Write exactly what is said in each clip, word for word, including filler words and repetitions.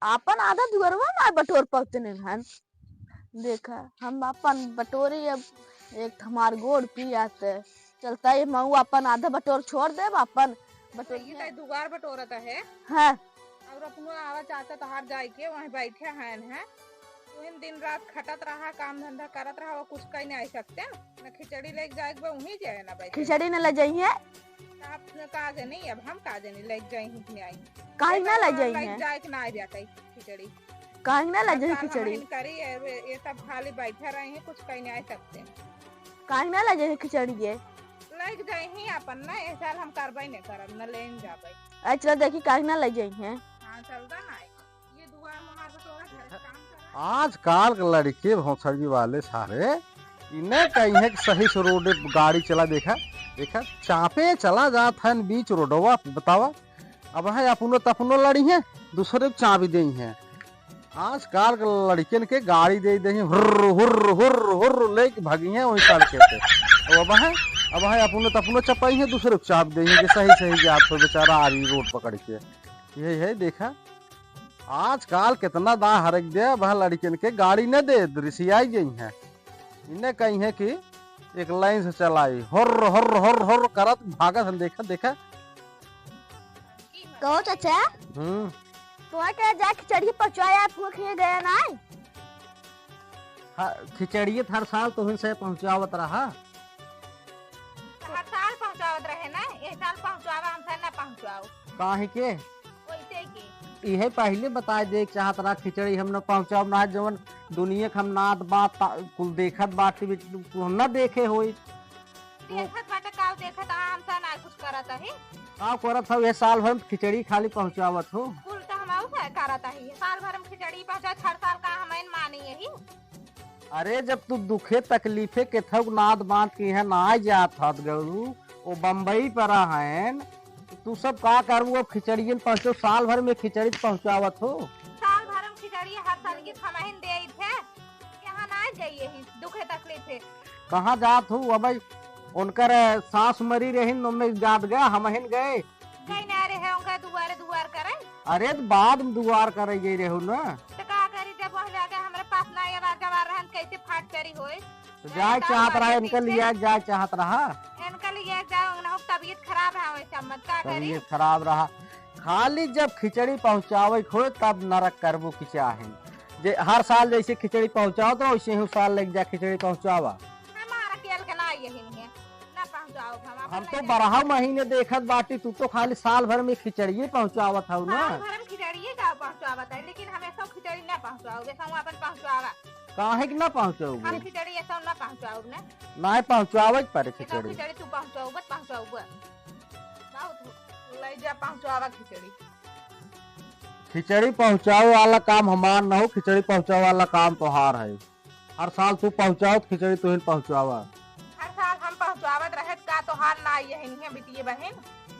आपन आधा दुअरवा ना बटोर पवतने हन। देखा, हम आपन बटोरी, अब एक हमार गोड़ पियात चलता है, मऊ आपन आधा बटोर छोड़ देब, आपन बटोर ये तय दुआर बटोरत है। हाँ। और अपनो आवा चाचा तोहार जाए के वहीं बैठे हैं, हैं। तुहिन दिन रात खटत रहा, काम धंधा करत रहा, वो कुछ कहीं नहीं आ सकते। न खिचड़ी लेके जाए के बा, वहीं जाए ना बैठे। खिचड़ी न ले जाइए। आप न का जानी, अब हम का जानी, लेके जाई ही कि नहीं आई। काहे ना ले जाई लेके हैं? जाए के ना आ जाए कहीं खिचड़ी। काहे ना ले जाई खिचड़ी? करी, ये, ये सब खाली बैठे रहे हैं, कुछ कहीं नहीं आ सकते। काहे ना ले जाई खिचड़ी ये? लेके जाई ही अपन ना, ये साल हम करबे नहीं करब, न लेन जाबे। अच्छा, देखी काहे ना ले जाई हैं? हाँ, चलता ना आई। आजकल के लड़के भौंसड़ी वाले सारे, इन्हें कही है कि सही से रोड गाड़ी चला, देखा, देखा, चापे चला जात है बीच रोडवा पे, बतावा। अब है अपनो तपनो लड़ी है, दूसरे को चाबी देई है। आजकल के लड़कियन के गाड़ी दे दे, हुर्र, हुर्र, हुर्र, हुर्र लेके भागी है वही सड़के पे। अब, अब है, अब है अपनो तपनो चपाई है, दूसरे को चाबी देई है कि सही, सही जात हो बेचारा आ रही रोड पकड़ के। यही है, देखा। आजकल कितना दा हरक दे, वह लड़कियन के गाड़ी न दे, रिसियाई गई हैं। इन्हें कही है कि एक लाइन से चलाई, होर्र, होर्र, होर्र, होर्र करत भागत हम, देखा, देखा। कहो चाचा, हम्म। तुम्हारे के जा खिचड़ी पहुँचाया, फूक ही गया ना? हाँ, खिचड़िए त हर साल तुहिन से पहुँचावत रहा। हर साल पहुँचावत रहे ना, ये साल पहुँचावा, हमसे ना पहुँचाओ। काहे के? वैसे के। इहे पहिले बताए दे के चाहत रहा, खिचड़ी हम न पहुँचाओ, ना जवन दुनिया के हम नात बात ता-, कुल देखत बाटी, कुल हम ना देखे होई। देखत बाटे, काव देखत, आ, हमसे ना कुछ करत अही। काव करत हौ, ये साल भर में खिचड़ी खाली पहुँचावत हो। कुल त हम आऊ का करत अही, साल भर में खिचड़ी पहुँचावत, हर साल का हम इन मानी यही। अरे, जब तू दुखे तकलीफे के थक नाद बांध के यहाँ ना जात हत गऊ, वो बम्बई पर रहन, तू सब का करबू? अब खिचड़ियन पहुँचो, साल भर में खिचड़ी त पहुँचावत हो। साल भर में खिचड़ी हर साल की हमहिन दे थे, यहाँ ना जाइए ही दुखे तकलीफे। कहाँ जात हो? अब उनकर सास मरी रही, उनमें जात गया, हमहिन गए। गई ना रहे, उनका दुआरे दुआर करे। अरे, त बाद में दुआर करे गई रहू ना। त का करी, जब वह लगे हमरे पास ना ये बार जवार रहन, कैसे फाट करी होई? त जाए चाहत रहा, इनका लिए जाए चाहत रहा। इनका लिए जाओ ना, तबीयत खराब रहा, वैसे मत का करी। तबीयत खराब रहा, खाली जब खिचड़ी पहुँचावे खोए, तब नरक करबो की चाहे। जे हर साल जैसे खिचड़ी पहुँचाओ, तो वैसे ही साल लेके जा खिचड़ी पहुँचावा। हमारा केल के ना यही नहीं है। ना पहुँचाओ, हम हम तो बारह महीने देखत बाटी, तू तो खाली साल भर में खिचड़िए पहुँचावत हऊ ना। साल भर में खिचड़िए का पहुँचावत है, लेकिन हमें सब खिचड़ी ना पहुँचाओ, बस हम अपन पहुँचावा। काहे के ना पहुँचाओ? हम खिचड़ी ये सब ना पहुँचाओ ना। ना पहुँचावे के पड़े खिचड़ी। खिचड़ी तू पहुँचाओ, बस पहुँचाओ, बस। बहुत हो, ले जा पहुँचावा खिचड़ी। खिचड़ी पहुँचावे वाला काम हमार ना हो, खिचड़ी पहुँचावे वाला काम तोहार है। हर साल तू पहुँचावत खिचड़ी तुहिन पहुँचावा। हर साल हम पहुँचावत रहे का तोहार ना आई है इन्हें बिटिये बहिन।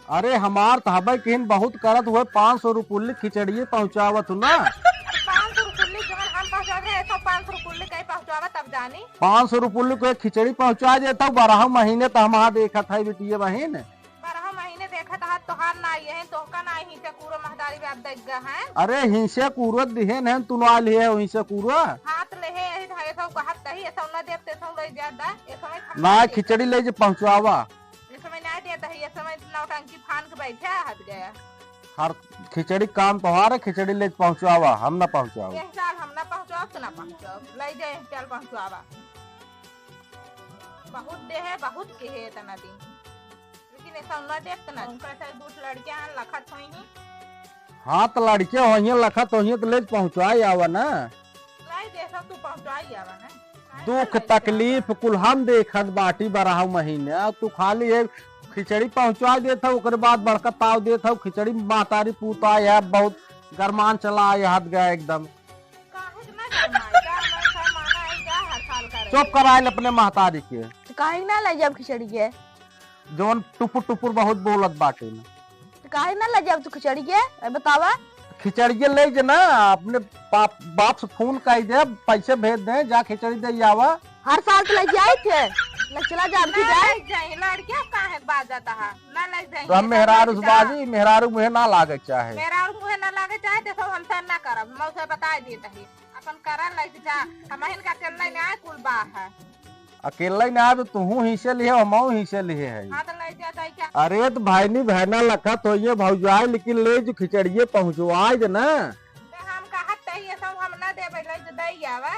अरे हमार त हबे किहिन बहुत करत हुए पाँच सौ रुपुल्ली खिचड़िए पहुँचावत हूँ ना। पाँच सौ रुपुल्ली जवन हम पहुँचावत रहे, तो पाँच सौ रुपुल्ली कहीं पहुँचावा तब जानी। पाँच सौ रुपुल्ली को एक खिचड़ी पहुँचा देता हूँ, बारह महीने त हम हाँ देखत है बिटिये बहिन। बारह महीने देखत हाथ तोहार ना आई है, तोहका ना आई हिंसे कूरो महतारी बाप देख गा है। अरे हिंसे कूरो दिहे न तू ना लिए हो हिंसे कूरो। हाथ ले है यही धागे सब कहत तही, ऐसा न देते सब ले जा दा, ये समय हम ना ना खिचड़ी देते। ले जे पहुँचवावा। ये समय ना देता है, ये समय नौटंकी फान के बैठे हाथ गया। हर खिचड़ी काम तोहार है, खिचड़ी ले जे पहुँचवावा, हम ना पहुँचवावा। ये साल हम ना पहुँचवाओ तो ना पहुँचवाओ, ले जाए चल पहुँचवावा। बहुत दे है, बहुत के है इतना दिन। लेकिन ऐसा न देख ना, उनका ऐसा दूठ लड़के हैं, लखत होई ही। हाँ, त लड़के होइहें, लखत होइहें, त ले पहुँचाई आवा ना। लाई दे, सब तू पहुँचाई आवा ना। दुख तकलीफ कुल हम देखत बाटी बारह महीने, तू खाली एक खिचड़ी पहुँचा देत हऊ, ओकरे बाद बड़का ताव देत हऊ, खिचड़ी महतारी पूत आए है, बहुत गरमान चला आए, हाथ गया एकदम। काहे के ना गरमाई? गरमाई, गरमाना है, का हर साल करे? चुप कराइल अपने महतारी के। तो काहे ना ले जाब खिचड़ी के? जौन टुपुर टुपुर बहुत बोलत बाटे न। तो काहे ना ले जाब तू खिचड़ी के? ए, बतावा। खिचड़ी के ले जे ना, अपने बाप, बाप से फोन कई दे, पैसे भेज दे, जा खिचड़ी दे आवा। हर साल तो ले जाई थे। लग चला जा, अब की ना जाए। लग जाई, लड़किया काहे बाजत हा? ना लग जाई, तो हम सब मेहरारू लग से जा। बाजी, मेहरारू मुहे ना लागे चाहे। मेहरारू मुहे ना लागे चाहे, देखो हम सर ना करब, हम उसे बताए देत ही। अपन करा लग जा, हम हिन का चलना ना कुल बा है। अकेला ही ना आवे, तुहू हिस्से लिहे, हमहू हिस्से लिहे है। हाँ, तो ले जा, जाई क्या? अरे, तो भाईनी बहना लखत होइए भौजाई, लेकिन ले जो खिचड़िए पहुँचवाए दे ना। तो हम कहत तही, ये सब हम ना देबे, ले जो दई आवा।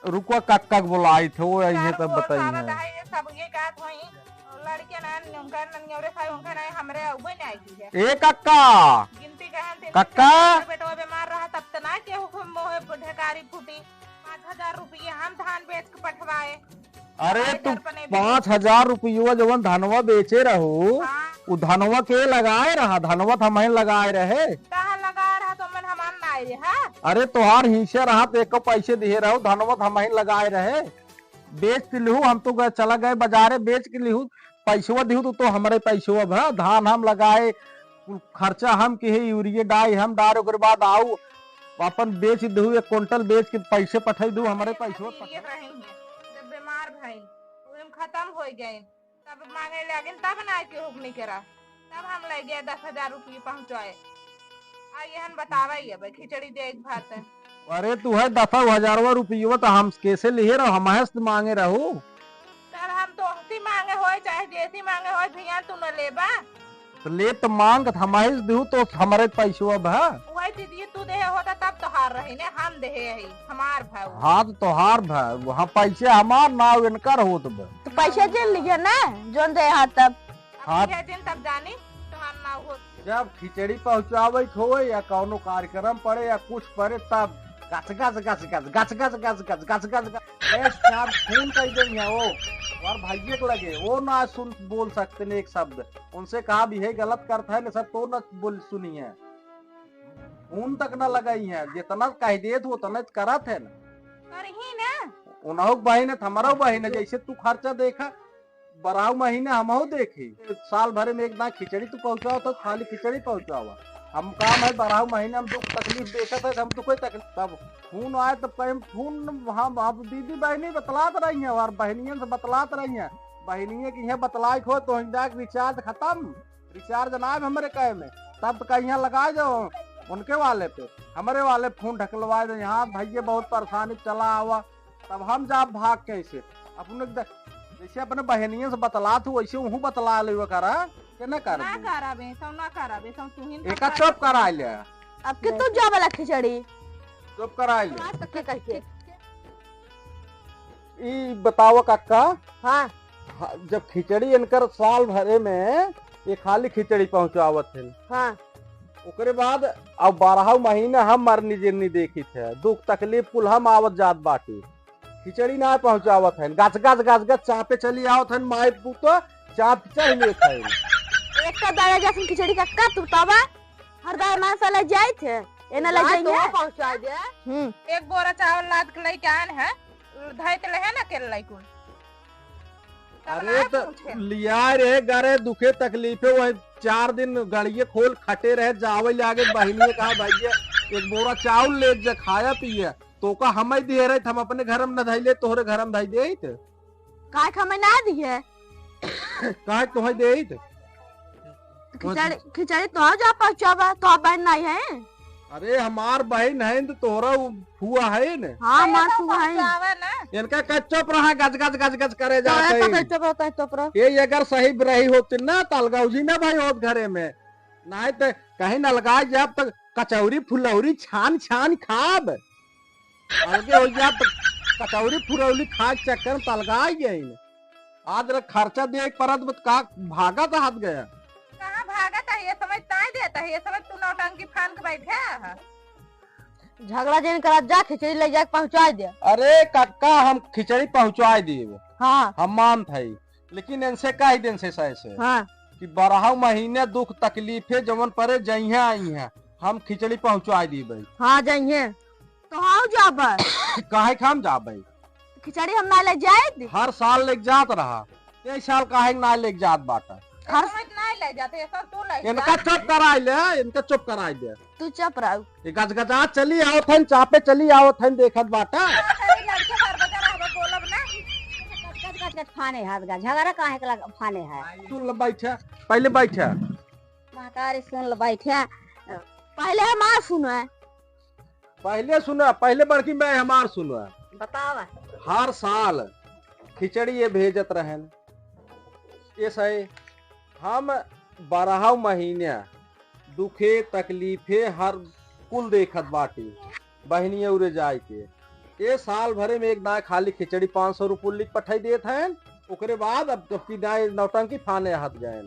रुको, कक्का के बोलाई थे, वो आई है, तब बताई है। ये सब ये कहत होई, लड़के ना, उनका ननियौरे खाए, उनका ना, हमरे अउबे ना आई है। ए कक्का! गिनती कहन थे, कक्का! बेटवा बीमार रहा, तब त ना केहू को मोहे ढेकारी फूटी। पाँच हजार रुपये हम धान बेच के पठवाए। अरे, हमारे तू घर पर नहीं पाँच हजार रुपये जवन धनवा बेचे रहू, हाँ। उ धनवा के लगाए रहा, धनवा त हमही लगाए रहे। कहाँ लगाए रहा, तो मन हमार ना आए रहा। अरे, तोहार हिस्सा रहा, तो एको पैसे दिहे रहू, धनवा त हमही लगाए रहे। बेच के लिहू, हम तो गए, चला गए बाजारे, बेच के लिहू, पैसवा दिहू तो, तो हमरे पैसवा भा, धान हम लगाए, कुल खर्चा हम किहे, यूरिया डाई हम डारे, ओकरे बाद आऊ अपन बेच दिहू, एक कुंटल बेच के पैसे पठाई दिहू, हमरे पैसवा ये पठा। रही है, जब बीमार भई, तो हम खत्म हो गए, तब मांगे लागिन, तब ना के हुक्म नहीं करा, तब हम ले गए दस हजार रुपये पहुँचाए। आ यहन बतावा ही अब खिचड़ी दे एक भात। अरे तू है दस हजारवा रुपये तो हम कैसे लिहे रहो, हम हस्त मांगे रहू। तब हम तो हस्ती मांगे होए, चाहे जैसी मांगे होए, भैया तू न लेबा। तो ले तो मांग, हम हस्त दू तो हमरे पैसवा भा। वही दीदी तू देहे होता तब तोहार रही ने, हम देहे ही, हमार भाऊ। हाँ तो तोहार भाऊ, हाँ पैसे हमार ना इनकर होत बा। तो पैसे दे लीजिए ना, जोन दे हाथ तब। हाँ। अब यह दिन तब जानी तोहार नाव हो। जब खिचड़ी पहुँचावे के होए या कौनो कार्यक्रम पड़े या कुछ पड़े, तब गच गच गच गच। ए, साहब खून कह देंगे वो, और भैया के लगे, वो ना सुन, बोल सकते ने एक शब्द। उनसे कहा भी है गलत करता है ना सर, तो ना बोल सुनिए। खून तक ना लगाई है, जितना कह देत हो उतना करत है ना। करही ना। उनहु के बहिन है, हमारा बहिन है, जैसे तू खर्चा देखा, बारह महीने हमहू देखी, साल भरे में एक दांय खिचड़ी तू पहुँचावा, तो खाली खिचड़ी पहुँचावा। हम काम है, बारह महीने हम दुख तकलीफ देखत है, हम तो कोई तकलीफ, तब खून आए, तब कहीं खून, हम, हम दीदी बहनी बतलात रही हैं, और बहनियन से बतलात रही हैं, बहनिये की यहाँ बतलाई खो, तो हम जाके रिचार्ज खत्म, रिचार्ज ना आए हमरे कहे में, तब तो कहीं लगा जाओ उनके वाले पे, हमरे वाले फोन ढकलवा दे, यहाँ भैया बहुत परेशानी चला आवा, तब हम जाब भाग कैसे? अपने द-, जैसे अपने बहनियन से बतलात हूँ, वैसे उहू बतला लेवे करा, के ना कर ना दू? करबे, सब ना करबे, सब तुहिन एका सब चुप करबे। करा ले। अब के तू जा वाला खिचड़ी? चुप करा ले। आज तक के कह के? ई बताओ कक्का। हाँ। हाँ, जब खिचड़ी इनकर साल भरे में ये खाली खिचड़ी पहुँचावत है। हाँ। ओकरे बाद अब बारह महीना हम मरनी जिन्नी देखी थे, दुख तकलीफ कुल हम आवत जात बाटी, खिचड़ी ना पहुँचावत है, गच गच गच गच चापे चली आवत है, माई पूतो चाप चढ़ लेत है। एक तो दादा जैसन खिचड़ी का का तू तबा, हर दादा मांस ले जाए थे, एना ले जाए जाएंगे। तो पहुँचा दे। हम्म। एक बोरा चावल लाद के लेके आन है, धैत ले है ना के लइकुन। तब अरे ना तो पूछे। लिया रे, गरे दुखे तकलीफे, वही चार दिन गड़िए खोल खटे रहे, जावे लागे, बहिनिये कहा, "भैया, एक बोरा चाउर ले जे, खाया पिया।" तो का हमें दिए रहे, हम अपने घर में न धइले, तोहरे घर में धइ देइत। काहे के हमें ना दिए? काहे तोहे देइत? खिचड़ी, खिचड़ी तो जा पहुँचावा, तो बहन नहीं है। अरे हमार बहन है तो तोहरा उ फुआ है न? हाँ, हमार फुआ है। पहुँचावे ना। इनका कह चुप रहा, गज गज गज गज करे तो जात ऐसा है। तो चुप रहो, तो चुप रहो। ये अगर सही रही होती ना, तलगौजी ना भाई होत घरे में, नहीं तो कहीं न लगा जाब तो कचौरी फुलौरी छान छान खाब। अलगे हो जाब तो कचौरी फुलौरी खा के चक्कर में तलगा गए। आज रे खर्चा दे के परत बत का भागत हाथ गया। कहाँ भागत है? ये समय ताई देता है, ये समय तू नौटंकी फान के बैठे है। झगड़ा जिन करा, जा खिचड़ी ले जाके पहुँचा दे। अरे कक्का, हम खिचड़ी पहुँचा देब। हाँ। हम मानत है, लेकिन इनसे कह दे, इनसे सही से हाँ। कि बारह महीने दुख तकलीफे जवन परे जइहे आई हैं, हम खिचड़ी पहुँचा देब। हाँ, जइहे। तो हाँ जाबे। काहे के हम जाबे? खिचड़ी हम ना ले जाइत। हर साल लेके जात रहा, ये साल काहे के ना लेके जात बाटा? हर समय ना ले जाते, ये सब तू ले इनका जा। चुप कराई ले, इनका चुप कराई दे। तू चुप रहो। ये गजगजा चली आवत हन, चापे चली आवत हन, देखत बाटा। अरे लड़के बार बजा रहा है, बोलब ना। फाने हाथ गा, झगड़ा काहे के लग-, फाने है? सुन ल बैठा, पहले बैठा। महतारी सुन ल बैठा, पहले हमार सुनो है। पहले सुना, पहले बड़की माई हमार सुना। बतावा। हर साल खिचड़ी ये भेजत रहन। ये सही, हम बारह महीना दुखे तकलीफे हर कुल देखत बाटी, बहिनिया उरे जाए के। ये साल भरे में एक दाए खाली खिचड़ी पाँच सौ रुपये लिख पठाई देत हैं, ओकरे बाद अब जबकि दाए नौटंकी फाने हाथ गए।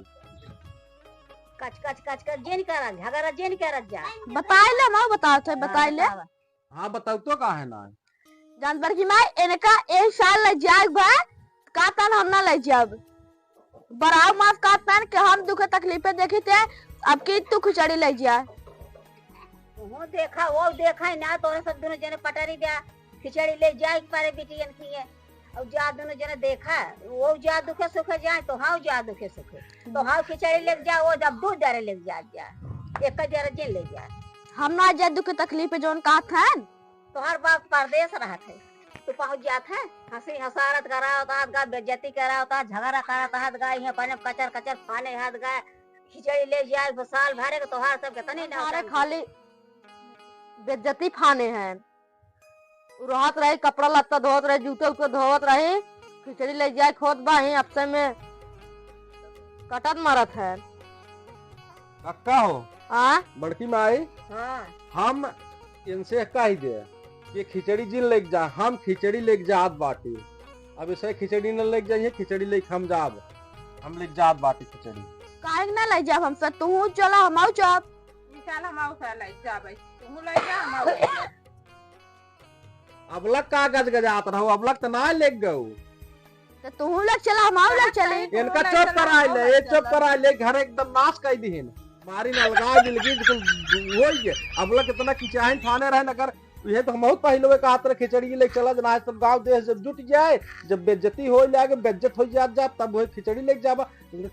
कच कच कच कच जिन करत, झगड़ा जिन करत जा। बताई ले, हम बतावत है, बताई ले। बतावा। हाँ, बताऊ तो का है ना। जान बड़की माई, इनका एक साल ले जाए बा, का तन हम ना ले जाब। बराव माफ का तन के हम दुखे तकलीफे देखी थे, अब की तू खिचड़ी ले जा। वो देखा, वो देखा ही ना, तोरे सब दोनों जने पटरी द्या, खिचड़ी ले जाए के पारे बिटियन किए। और जा दोनों जने देखा, वो जा दुखे सुखे जाए, तो हाँ जा दुखे सुखे, तो हाँ खिचड़ी लेके जा, वो जब दू जरे लेके जा, जा, एक जरे जे ले जा। हम ना जा दुखे तकलीफ पे जौन कहत हन। तोहर बाप परदेस रहत है, तू पहुँच जात है, हँसी हँसारत करावत हाथ गा, बेइज्जती करावत हाथ, झगड़ा करत हाथ गा, यहाँ पने कचर कचर फाने हाथ गा, खिचड़ी ले जाए, साल भरे के तोहार सब के तनी ना हमारे उतार। खाली बेइज्जती फाने हैं। उ रहत रही, कपड़ा लत्ता धोवत रही, जूता उता धोवत रही, खिचड़ी ले जाए के होत बा, ही अफसर में कटत मरत है। कक्का हो, हाँ? बड़की माई, हाँ। हम इनसे कही दे कि खिचड़ी जिन लेके जा, हम खिचड़ी लेके जात बाटी। अब इसे खिचड़ी न लेके जाइए, खिचड़ी लेके हम जाब, हम लेके जात बाटी खिचड़ी। काहे के ना ले जाब हम सब? तू चला, हम आऊ जाब। चल, हम आऊ चला, ले जाबे। तू ले जा, हम आऊ ले जा। अबलक का गजगजात रहो, अबलक त ना लेके गऊ। तो तू लोग चला, हम आऊ लोग चली। इनका चुप कराई ले, ये चुप कराई ले, घर एकदम नाश कर दीहिन। मारी न लगा दिल की कुल होई गए। अबलक इतना किचाहिन थाने रहे न कर, ये तो हम बहुत पहले हुए कहत रहे खिचड़ी लेके चला जना, सब गांव देश जब जुट जाए, जब बेइज्जती होए लागे, बेइज्जत हो जात जात, तब वही खिचड़ी लेके जाबा।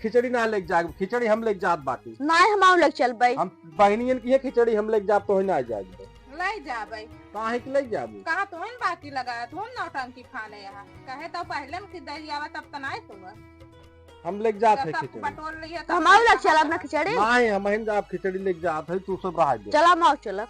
खिचड़ी ना लेके जाए, खिचड़ी हम लेके जात बाटी। नाय, हम आऊ लेके चलबे। हम बहनियन की है खिचड़ी हम लेके जाब, तो ही ना जाए। ले जाबे। काहे के ले जाबू? कहाँ तोहन बाकी लगाया, तोहन नौटंकी फाने यहाँ। कहे तो पहले में कि दे जावा तब तो नाय सुना। हम लेके जात जब है सब खिचड़ी। बटोर लिया तो हम आऊ लेके चलब ना खिचड़ी। नाय, हम हिन जाब खिचड़ी लेके जात है, तू सब रहा दे। चला, हम आऊ चलब।